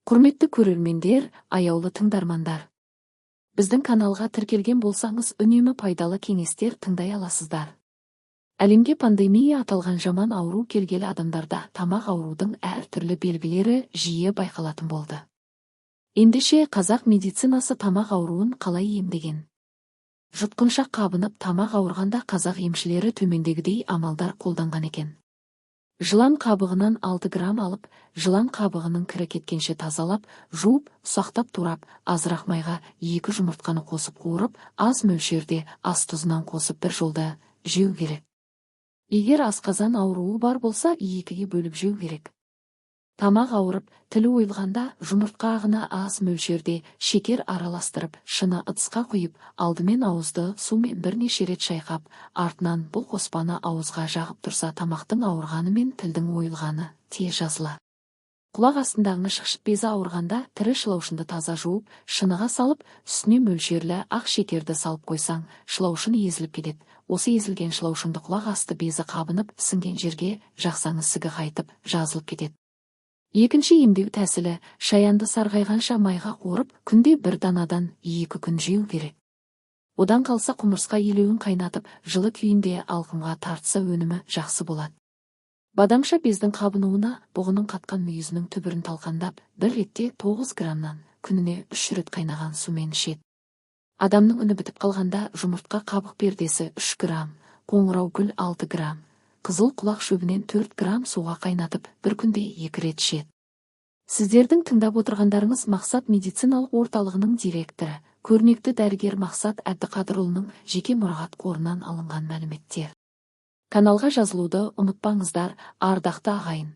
Құрметті көрермендер, аяулы тыңдармандар! Біздің каналға тіркелген болсаңыз, үнемі пайдалы кеңестер тыңдай аласыздар. Әлемге пандемия аталған жаман ауру келгелі адамдарда тамақ аурудың әртүрлі белгілері жиі байқалатын болды. Ендеше, қазақ медицинасы тамақ ауруын қалай емдеген? Жұтқыншақ қабынып, тамақ ауырғанда қазақ емшілері төмендегідей амалдар қолданған екен. Жылан қабығынан 6 грамм алып, жылан қабығының кірі кеткенше тазалап, жуып, ұсақтап турап, азырақ майға 2 жұмыртқаны қосып қуырып, аз мөлшерде ас тұзынан қосып бір жолда жеу керек. Егер асқазан ауруы бар болса, 2-ге бөліп жеу керек. Тамақ ауырып, тілі ойылғанда жұмыртқа ағына аз мөлшерде шекер араластырып, шыны ыдысқа құйып, алдымен ауызды сумен бірнеше рет шайқап, артынан бұл қоспаны ауызға жағып тұрса, тамақтың ауырғаны мен тілдің ойылғаны тез жазылады. Құлақ астындағы шықшыт безі ауырғанда тірі шылаушынды таза жуып, шыныға салып, үстіне мөлшерлі ақ шекерді салып қойсаң, шылаушын езіліп кетеді. Осы езілген шылаушынды құлақ асты безі қабынып, ісінген жерге жақсаң, ісігі қайтып, жазылып кетеді. Екінші емдеу тәсілі: шаянды сарғайғанша майға қуырып, күнде бір данадан 2 күн жеу керек. Одан қалса, құмырсқа илеуін қайнатып, жылы күйінде алқымға тартса, өнімі жақсы болады. Бадамша бездің қабынуына бұғының қатқан мүйізінің түбірін талқандап, бір ретте 9 граммнан күніне 3 рет қайнаған сумен ішеді. Адамның үні бітіп қалғанда жұмыртқа қабық пердесі 3 грамм, қоңырау гүл 6 грамм, қызыл құлақ шөбінен 4 грамм суға қайнатып, бір күнде 2 рет ішеді. Сіздердің тыңдап отырғандарыңыз Мақсат медициналық орталығының директоры, көрнекті дәрігер Мақсат Әбдіқадырұлының жеке мұрағат қорынан алынған мәліметтер. Каналға жазылуды ұмытпаңыздар, ардақты ағайын.